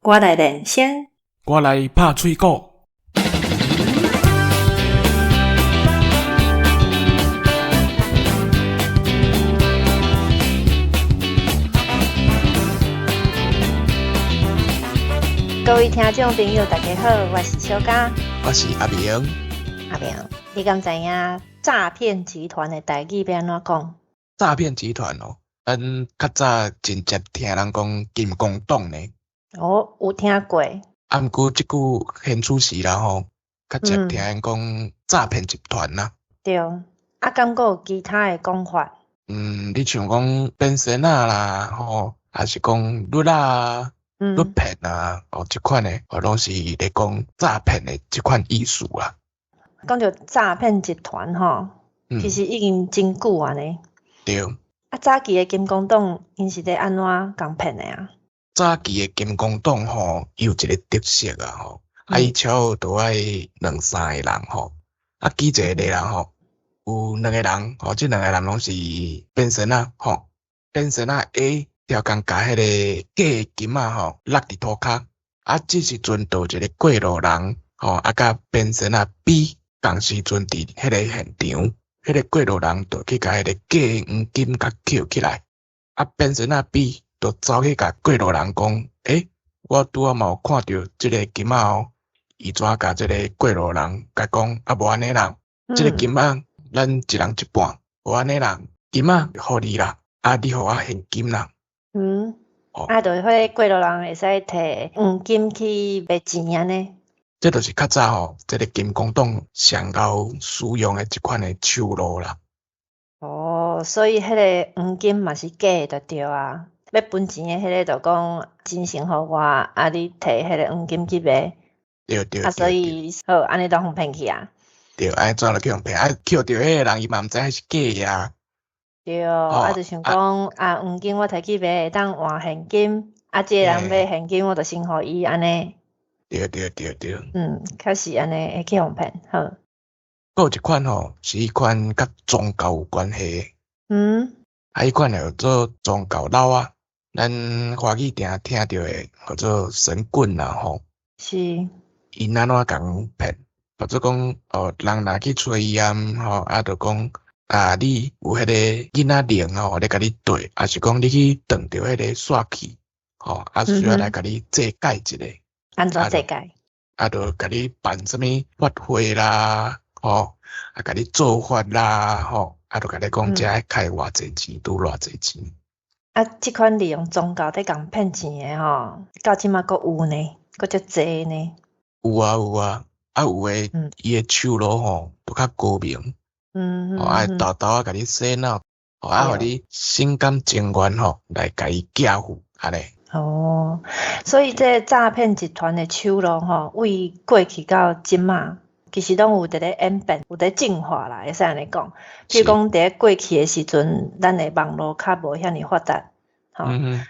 我來練聲，我來拍喙鼓。各位聽眾朋友，大家好，我是小嘉，我是阿明。阿明，你敢知影詐騙集團的台語欲按怎講？詐騙集團哦，咱較早真濟聽人講金光黨呢。哦，有聽過。啊，毋過這句現處時啦吼，較濟聽𪜶講詐騙集團啦。對，啊，敢閣有其他的講法？嗯，你像講變仙仔啦，吼，抑是講女仔啊、女騙啊，哦，這款的，哦，攏是咧講詐騙的這款意思啦。講著詐騙集團吼，其實已經真久啊呢。對。啊，早期的金光黨𪜶是咧按怎共騙的啊？早期的金光黨吼，伊有一個特色啊吼，啊伊超都愛兩三個人吼，啊舉一個例啦吼，有兩個人吼，這兩個人攏是變仙仔吼，變仙仔 A 刁工共彼個假的金仔吼落佇塗跤，啊這時陣就有一個過路人吼，啊佮變仙仔 B 仝時陣佇彼個現場，彼個過路人就去共彼個假的黃金共抾起來，啊變仙仔 B 就走去共過路人講，欸，我拄仔嘛有看著這个金仔哦，伊怎共這個過路人共講，啊無按呢啦，這个金仔咱一人一半，無按呢啦，金仔予你啦，啊你予我現金啦。啊，就彼个過路人會使提黃金去賣錢按呢？這就是較早吼，這个金光黨上𠢕使用的這款的手路啦。哦，所以彼个黃金嘛是假的就對啊。欲分錢的彼个就講錢先予我，啊你提彼個黃金去賣。對對。啊，所以好，按呢就予騙去啊。對，按呢怎就去予騙？啊，抾著彼个人伊嘛毋知彼是假的啊。對，啊就想講啊，黃金我提去賣會當換現金，啊這个人欲現金我就先予伊按呢。對對對對。嗯，確實按呢會去予騙，好。閣有一款吼，是彼款佮宗教有關係的。啊，彼款叫做宗教老仔。咱華語定聽著的叫做神棍啦吼。是。𪜶按怎共騙？或者講哦，人若去揣伊啊吼，啊就講啊，你有彼個囡仔靈吼，咧共你對，抑是講你去斷著彼個煞氣吼，啊需要來共你祭改一下。按怎祭改？啊，就共你辦啥物法會啦，吼，啊共你做法啦，吼，啊就共你講這愛開偌濟錢，拄偌濟錢。啊，這款利用宗教佇共騙錢的吼，到這馬閣有呢，閣足濟呢。有啊有啊，啊有的伊的手路吼，都較高明。哦，啊沓沓仔共你洗腦，哦啊，予你心甘情願吼來共伊寄付，按呢。哦，所以這詐騙集團的手路吼，為過去到這馬，其實攏有佇咧演變，有佇進化啦，會使按呢講。譬如講，佇咧過去的時陣，咱的網路較無遐爾發達，吼，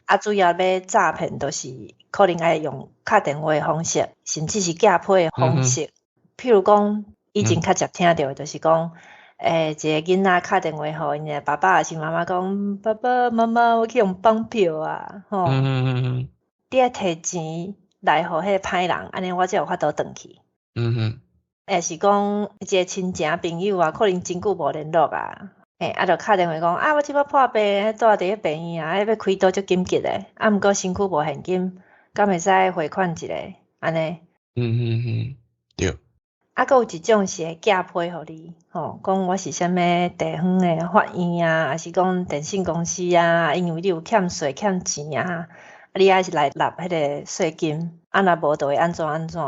啊，主要欲詐騙，就是可能愛用敲電話的方式，甚至是寄批的方式。譬如講，以前較常聽著的，就是講，欸，一个囡仔敲電話予𪜶的爸爸抑是媽媽講，爸爸媽媽，我去予綁票啊，吼，你愛提錢來予彼个歹人，按呢我才有法度轉去。抑是講一个親情朋友啊，可能真久無聯絡啊，欸，啊，就敲電話講啊，我這擺破病，蹛佇咧病院啊，欲開刀足緊急的，啊，毋過身軀無現金，敢會使匯款一下，按呢？對。啊，閣有一種是會寄批予你，吼，講我是啥物地方的法院啊，抑是講電信公司啊，因為你有欠稅欠錢啊，啊，你愛是來納彼個稅金，啊，若無就會按怎按怎，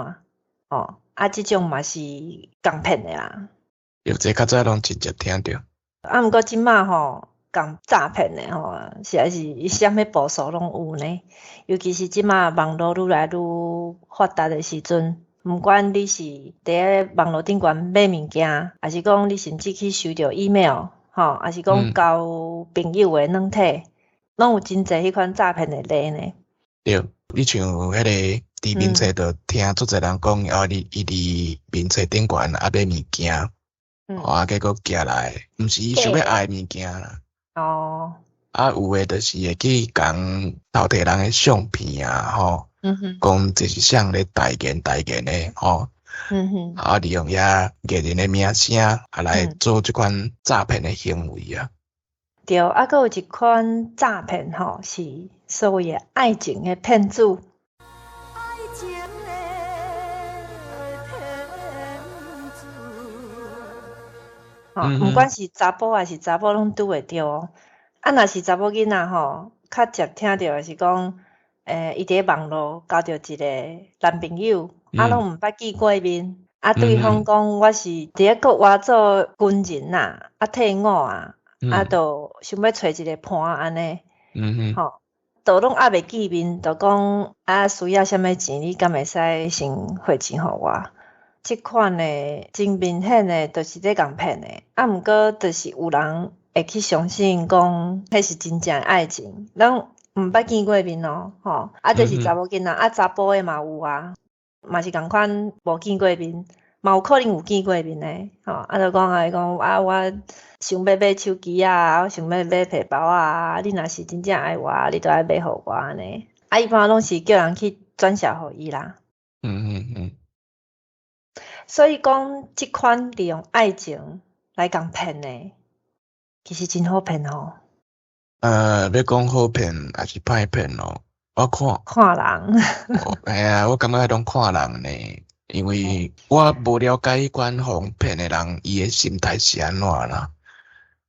吼。啊，這種嘛是共騙的啦。對，這較早攏真濟聽著。啊，毋過這馬吼，共詐騙的吼，實在是啥物步數攏有呢。尤其是這馬網路愈來愈發達的時陣，毋管你是佇咧網路頂懸買物件，抑是講你甚至去收著 email，吼，抑是講交朋友的軟體，攏有真濟彼款詐騙的例呢。對，你像彼个佇面冊就聽足濟人講，哦，你伊佇面冊頂懸啊買物件，哦啊結果寄來，毋是伊想欲愛的物件啦。啊，有的就是會去共偷提人的相片啊，吼，講這是啥咧代言代言的，吼，啊，利用遐藝人的名聲啊來做這款詐騙的行為啊。對，啊，閣有一款詐騙吼，是所謂的愛情的騙子。愛情的騙子。吼，毋管是查埔抑是查某，攏拄會著哦。啊，若是查某囡仔吼，較捷聽著的是講，伊佇咧網路交著一個男朋友，啊，攏毋捌見過面，啊，對方講我是佇咧國外做軍人啊，啊退伍啊，啊，就想欲揣一個伴按呢，吼，都攏猶未見面，就講啊需要啥物錢，你敢會使先匯錢予我？這款的真明顯的，就是咧共騙的，啊，毋過就是有人會去相信講，彼是真正的愛情，攏毋捌見過面哦，吼，啊，這是查某囡仔，啊，查埔的嘛有啊，嘛是仝款無見過面，嘛有可能有見過面的，吼，啊，就講啊，伊講啊，我想欲買手機啊，我想欲買皮包啊，你若是真正愛我，你就愛買予我按呢，啊，一般攏是叫人去轉賬予伊啦。所以講，這款利用愛情來共騙的，其實真好騙吼。欲講好騙抑是歹騙哦，我看看人。嘿啊，我感覺攏看人呢，因為我無了解彼款予人騙的人，伊的心態是按怎啦。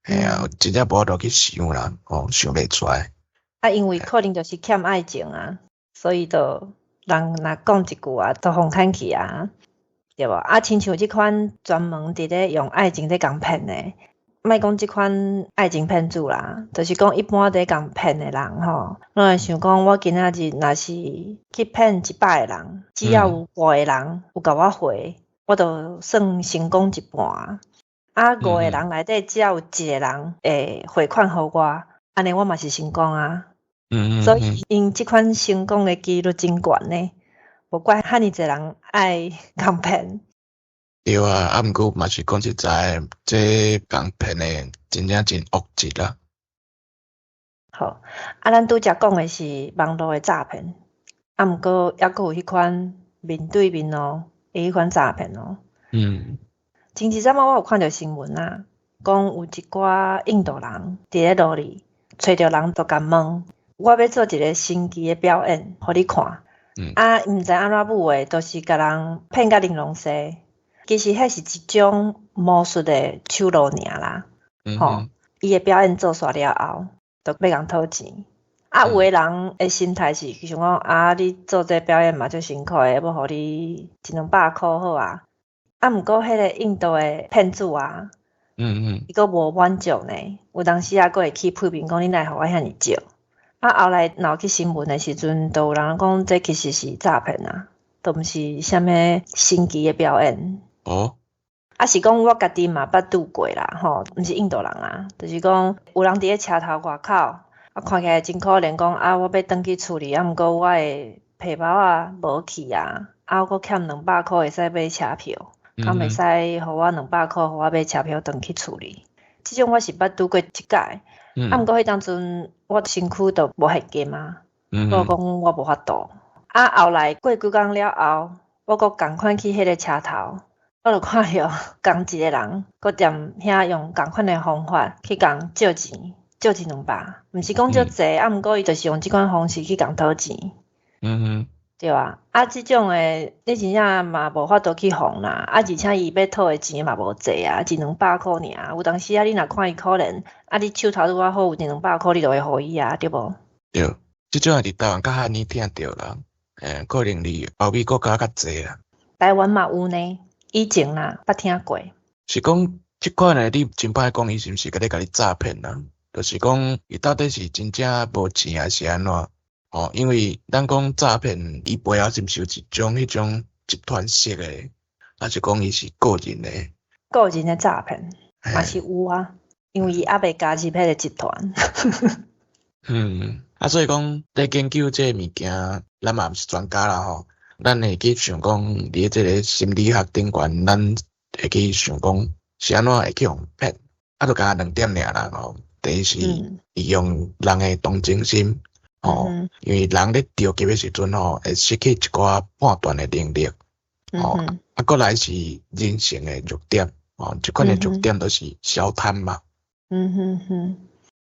嘿啊，真正無法度去想啦，哦，想袂出來。啊，因為可能就是欠愛情啊，所以就人若講一句啊，就予牽去啊，對無？啊，親像這款專門佇咧用愛情咧共騙的，莫講這款愛情騙子啦，就是講一般佇共騙的人吼，攏會想講我今仔日若是去騙100個人，只要有五個人有共我回，我就算成功一半。啊，五個人內底只要有一個人會匯款予我，按呢我嘛是成功啊。所以𪜶這款成功的幾率真懸呢，無怪遐爾濟人愛共騙。對啊，啊，毋過嘛是講實在，這共騙的真正真惡質啦。好，啊，咱拄才講的是網路的詐騙，啊，毋過猶閣有彼款面對面哦，的彼款詐騙哦。前一陣仔我有看著新聞啊，講有一寡印度人佇咧路裡揣著人就共問，我欲做一個神奇的表演，予你看。啊，毋知按怎舞的，就是共人騙甲玲瑯西。其實彼是一種魔術的手路爾啦，吼，伊的表演做煞了後，就欲共討錢。啊，有的人的心態是想講啊，你做這表演嘛足辛苦的，欲予你一兩百箍好啊。啊，毋過彼個印度的騙子啊，伊閣無滿足呢，有當時啊，閣會起批評講你哪會予我遐爾少。啊，後來鬧去新聞的時陣，就有人講這其實是詐騙啊，都毋是啥物神奇的表演。啊，是講我家己嘛捌拄過啦，吼，毋是印度人啊，就是講有人佇咧車頭外口，啊，看起來真可憐，講啊，我欲轉去厝裡，啊，毋過我的皮包仔無去啊，啊，我閣欠兩百箍會使買車票，敢會使予我兩百箍，予我買車票轉去厝裡。這種我是捌拄過一擺，啊，毋過彼當陣我身軀都無現金啊，我講我無法度。啊，後來過幾工了後，我閣仝款去彼個車頭。我就看著仝一個人，閣踮遐用仝款的方法去共借錢，借一兩百，毋是講足濟，啊，毋過伊就是用這款方式去共討錢。對啊，啊，這種的你真正嘛無法度去防啦，啊，而且伊欲討的錢嘛無濟啊，一兩百箍爾，有當時啊，你若看伊可憐，啊，你手頭拄仔好有一兩百箍，你就會予伊啊，對無？對，這種的佇台灣較罕呢聽著啦，可能佇歐美國家較濟啦。台灣嘛有呢。以前啦，捌聽過。是講這款的，你真歹講伊是毋是咧共你詐騙啦？就是講伊到底是真正無錢抑是按怎？吼，因為咱講詐騙，伊背後是毋是有一種彼種集團式的，抑是講伊是個人的？個人的詐騙嘛是有啊，因為伊猶未加入彼個集團。啊，所以講咧研究這个物件，咱嘛毋是專家啦吼。咱會去想講，佇咧這个心理學頂懸，咱會去想講是按怎會去予騙，啊，就敢若兩點爾啦吼。第一是利用人的同情心，吼，因為人咧著急的時陣吼，會失去一寡判斷的能力，吼，啊，閣來是人性的弱點，吼，這款的弱點就是小貪嘛。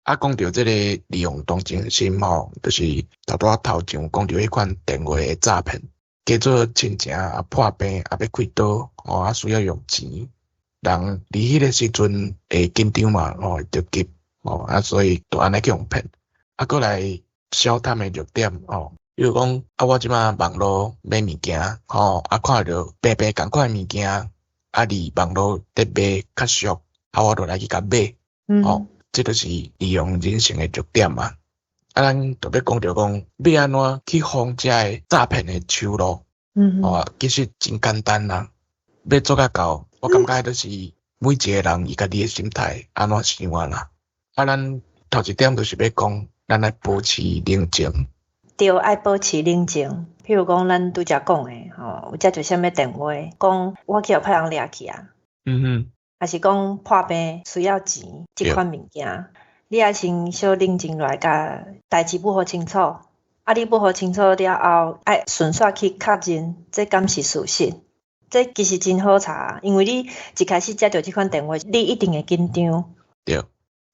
啊，講著這個利用同情心吼，就是頭拄仔頭前有講著彼款電話的詐騙，假做親情啊破病啊欲開刀，吼啊需要用錢，人佇彼個時陣會緊張嘛，吼會著急，吼啊所以就按呢去予騙。啊，閣來小貪的弱點，吼，比如講啊，我這擺網路買物件，吼啊看著平平仝款的物件，啊佇網路咧賣較俗，啊我就來去共買，吼。這就是利用人性的弱點嘛。啊，咱就欲講著講，欲按怎去防這个詐騙的手路？哦，其實真簡單啦。欲做甲到，我感覺就是每一個人伊家己的心態按怎想啊啦。啊，咱頭一點就是欲講，咱愛保持冷靜。對，愛保持冷靜。譬如講，咱拄才講的，吼，有接著啥物電話，講我去予歹人掠去啊。抑是講破病需要錢，這款物件，你愛先小冷靜落來，共代誌報予清楚。啊，你報予清楚了後，愛順紲去確認，這敢是事實？這其實真好查，因為你一開始接著這款電話，你一定會緊張。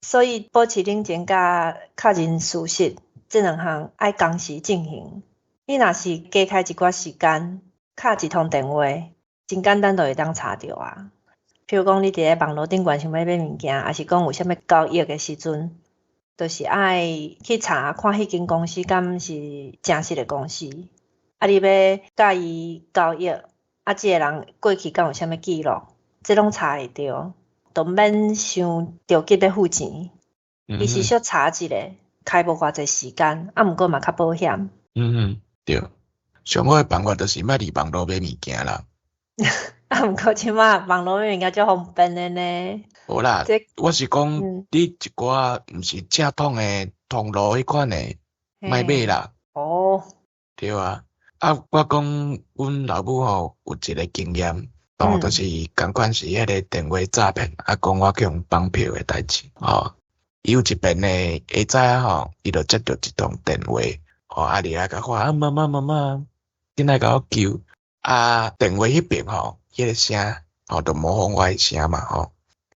所以保持冷靜佮確認事實，這兩項愛同時進行。你若是加開一寡時間，敲一通電話，真簡單就會當查著啊。譬如講，你佇咧網路頂懸想欲買物件，抑是講有啥物交易的時陣，就是愛去查看彼間公司敢是誠實的公司。啊，你欲佮伊交易，啊，這個人過去敢有啥物記錄，這攏查會著，都免傷著急欲付錢。其實小查一下，開無偌濟時間，啊，毋過嘛較保險。嗯哼，對。上好的辦法就是莫佇網路買物件啦。啊，毋過這擺網路買物件足方便的呢。無啦，我是講你一寡毋是正統的通路彼款的，莫買啦。對啊，啊，我講阮老母吼有一個經驗，當就是仝款是彼個電話詐騙，啊，講我去予綁票的代誌，吼。伊有一遍呢，下早仔吼，伊就接著一通電話，吼，啊，佇遐共喊啊，媽媽媽媽，緊來共我救。啊，電話彼邊吼，彼個聲吼，就模仿我的聲嘛吼，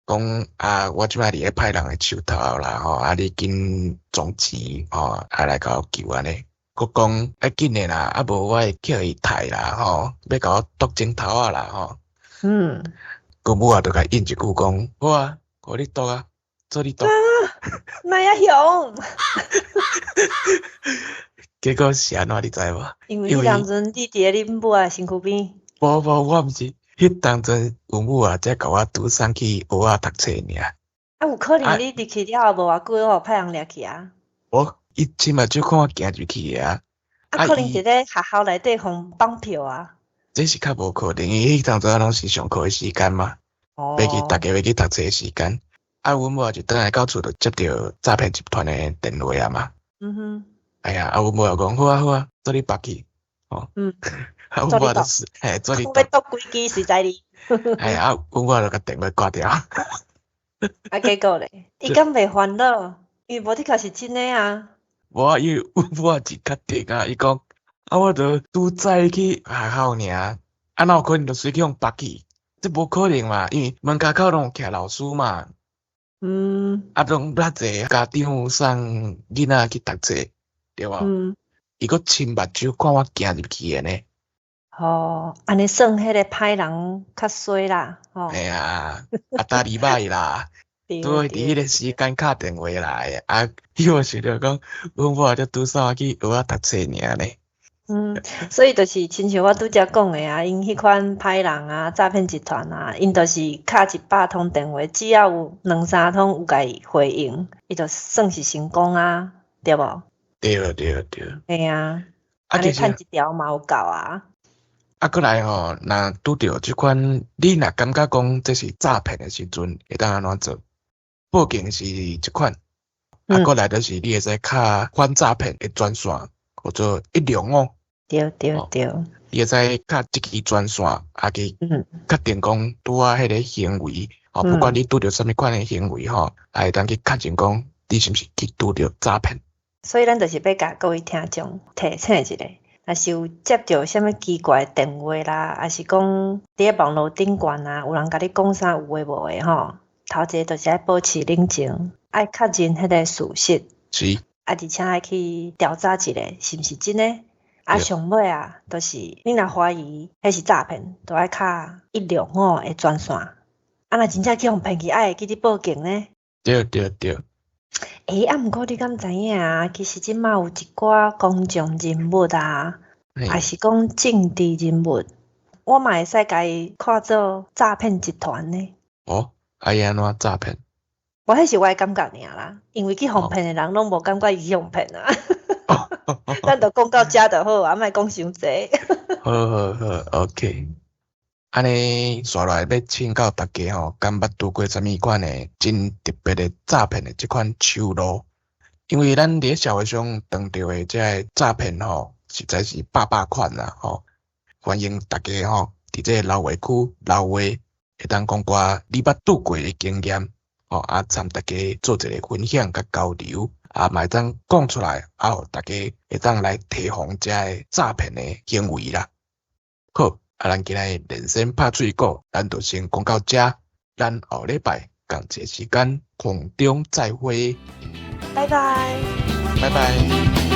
講啊，我這擺佇咧歹人的手頭啦吼，啊，你緊轉錢吼，啊來共我救按呢。閣講愛緊的啦，啊無我會叫伊刣啦吼，欲共我剁指頭仔啦吼。阮母啊，就共應一句講，好啊，予你剁啊，做你剁。哪遐凶？結果是按怎你知無？因為彼當陣你佇咧恁母仔身軀邊。無無，我毋是，彼當陣阮母啊，才共我拄送去學校讀冊爾。啊，有可能你入去了後無偌久，予歹人掠去啊？無，伊親目睭看我行入去的啊。啊，可能佇咧學校內底予綁票啊。這是較無可能，因為彼當陣攏是上課的時間嘛，欲去逐家欲去讀冊的時間。啊，阮母就轉來到厝，就接著詐騙集團的電話啊嘛。哎呀，啊，阮母又講好啊好啊，做你縛去，吼。啊，阮母就是，嘿，做你剁。欲剁幾支實在哩。哎啊，阮母就共電話掛掉。啊，結果咧，伊敢袂煩惱？因為無的確是真的啊。無啊，因為阮母也是較定啊，伊講啊，我著拄早去學校爾，啊，哪有可能就隨去予縛去？這無可能嘛，因為門跤口攏有徛老師嘛。啊，攏遮濟家長送囡仔去讀冊，對無？伊閣親目睭看我行入去的呢。吼，按呢算彼个歹人較衰啦，吼。嘿啊，啊，搭禮拜啦，拄佇彼個時間敲電話來，啊，伊有想著講，阮某才拄送我去學校讀冊爾呢。嗯，所以就是親像我拄才講的啊，𪜶彼款歹人啊、詐騙集團啊，𪜶就是敲100通電話，只要有兩三通有共伊回應，伊就算是成功啊，對無？對對對。嘿啊，按呢趁一條嘛有夠啊。啊，閣來吼，若拄著這款，你若感覺講這是詐騙的時陣，會當按怎做？報警是一款，啊，閣來就是你會使敲反詐騙的專線，叫做105。對對對。你會使敲這支專線，啊去確定講拄仔彼个行為，吼，不管你拄著啥物款的行為吼，會當去確認講，你是毋是去拄著詐騙？所以咱就是欲共各位聽眾提醒一下，若是有接著啥物奇怪的電話啦，抑是講佇咧網路頂懸啊，有人共你講啥有的無的吼，頭一个就是愛保持冷靜，愛確認彼个事實。啊，而且愛去調查一下，是毋是真的？啊，上尾啊，就是你若懷疑彼是詐騙，就愛敲165的專線。啊，若真正去予騙去，愛會記得報警呢。對對對。欸，啊，毋過你敢知影啊？其實這馬有一寡公眾人物啊，抑是講政治人物，我嘛會使共伊看做詐騙集團呢。哦，啊伊按怎詐騙？無，彼是我的感覺爾啦，因為去予騙的人攏無感覺伊去予騙啊。咱就講到遮就好啊，莫講傷濟。好好好，OK。按呢，紲落來欲請教大家吼，敢捌拄過啥物款的真特別的詐騙的這款手路？因為咱佇咧社會上碰著的這个詐騙吼，實在是百百款啦吼。歡迎大家吼，佇這个留話區留話，會當講寡你捌拄過的經驗，吼啊，參大家做一个分享佮交流，啊，嘛會當講出來，啊，予大家會當來提防這个詐騙的行為啦。好。啊，咱今仔日練聲拍喙鼓，咱就先講到遮，咱後禮拜仝一个時間空中再會。拜拜。拜拜。